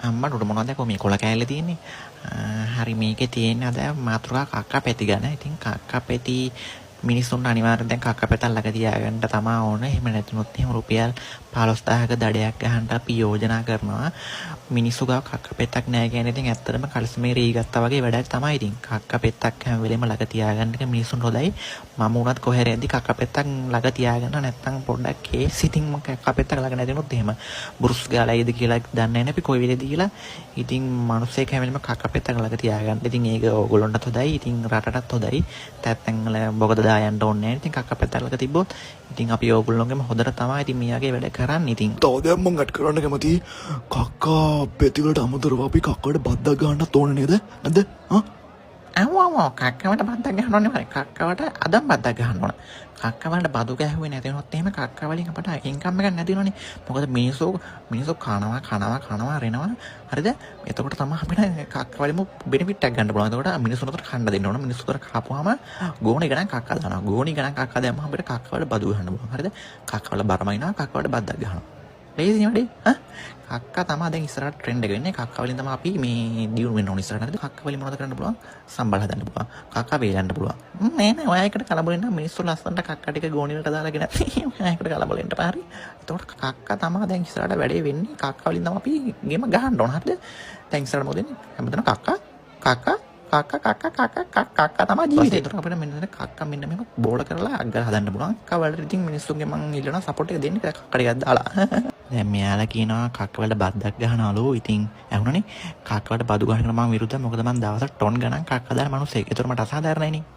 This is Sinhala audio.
අම්මට උඩ මොනවද කො මේ කොළ කෑල්ල තියෙන්නේ? හරි, මේකේ තියෙන්නේ අද මාතෘකා කක්ක පෙති ගැන. ඉතින් කක්ක පෙති මිනිස්සුන්ට අනිවාර්යෙන් දැන් කක්ක පෙතක් ළඟ තියාගන්න තමා ඕන. එහෙම නැතුනොත් එහෙම රුපියල් 15,000ක දඩයක් ගහන්න අපි යෝජනා කරනවා. මිනිස්සු ගාව කක්ක පෙත්තක් නෑ කියන්නේ ඉතින් ඇත්තටම කලිසමේ රී ගත්තා වගේ වැඩක් තමයි. ඉතින් කක්ක පෙත්තක් හැම වෙලේම ළඟ තියාගන්න එක මිනිස්සුන්ට හොඳයි. මම වුණත් කොහේ හරි යද්දි කක්ක පෙත්තක් ළඟ තියාගන්න, නැත්තම් පොඩ්ඩක් කේස්. ඉතින් මම කක්ක පෙත්තක් ළඟ නැති වුණොත් එහෙම බුරුස් ගාලා එයිද කියලා දන්නේ නැහැ අපි කොයි වෙලේද කියලා. ඉතින් මිනිස්සෙක් හැම වෙලේම කක්ක පෙත්තක් ළඟ තියාගන්න. ඉතින් ඒක ඕගොල්ලොන්ටත් හොඳයි. ඉතින් රටටත් හොඳයි. තැන් වල බොගද දා යන්න ඕනේ නැහැ. ඉතින් කක්ක පෙත්තක් ළඟ තිබ්බොත් ඉතින් අපි ඕගොල්ලොන්ගේම හොඳට තමයි ඉතින් මේ වගේ වැඩ කරන්නේ ඉතින්. තව දෙයක් මං ඇඩ් කරන්න කැමතියි. කක්කා පෙති වලට අමතරව අපි කක්කට බද්දක් ගන්නත් ඕන නේද? නැද්ද? ආ. අව් අව් අව්, කක්කවට බද්දක් ගහන්න ඕනේ මරේ. කක්කවට අදම් බද්දක් ගහන්න ඕන. කක්කවලට බදු ගැහුවේ නැති වුණොත් එහෙම කක්ක වලින් අපට ඉන්කම් එකක් නැති වෙනවනේ. මොකද මිනිස්සු මිනිස්සු කනවා කනවා කනවා රෙනවා. හරිද? එතකොට තමයි අපිට කක්ක වලින්ම බෙනිෆිට් එකක් ගන්න පුළුවන්. එතකොට මිනිස්සුන්ට කන්න දෙන්න ඕන. මිනිස්සුන්ට කාපුවාම ගෝණි ගණන් කක්ක දානවා. ගෝණි ගණන් කක්ක දැම්මම අපිට කක්ක වල බදු ගහන්න පුළුවන්. හරිද? කක්ක වල බර මයින්නවා, කක්ක වලට බද්දක් ගහනවා. ලේසිනේ වැඩේ. ඈ, කක්ක තමයි දැන් ඉස්සරහට ට්‍රෙන්ඩ් එක වෙන්නේ. කක්ක වලින් තමයි අපි මේ දියුණු වෙන්න ඕන ඉස්සරහට. හරිද? කක්ක වලින් මොනවද කරන්න පුළුවන්? සම්බල් හදන්න පුළුවන්. කක්ක වේලන්න පුළුවන්. නෑ නෑ, ඔයා එකට කලබල වෙන්න. මිනිස්සු ලස්සනට කක්ක ටික ගෝණි වලට දාලා ගෙන ඔයා එකට කලබල වෙන්න එපා. හරි. එතකොට කක්ක තමයි දැන් ඉස්සරහට වැඩේ වෙන්නේ. කක්ක වලින් තමයි අපි ගේම ගහන්න ඕන. හරිද? දැන් ඉස්සරහට මොකද වෙන්නේ? හැමතැනම කක්ක කක්ක කක්ක කක්ක කක්ක කක්ක කක්ක තමයි ජීවිතේ. ඒතර අපිට මෙන්න මෙතන කක්ක මෙන්න මෙහෙම බෝල කරලා අග්ගල හදන්න පුළුවන්. කක්ක වලට ඉතින් මිනිස්සුන්ගේ මං ඉල්ලනවා සපෝට් එක දෙන්න කියලා කක්ක ටිකක් දාලා. දැන් මෙයාලා කියනවා කක්ක වලට බද්දක් ගහනවලු. ඉතින් ඇහුණනේ, කක්ක වලට බදු ගහන එකට මං විරුද්ධයි. මොකද මං දවසට ටොන් ගණන් කක්ක දාන මනුස්සයෙක්. ඒතර මට අසාධාරණයිනේ.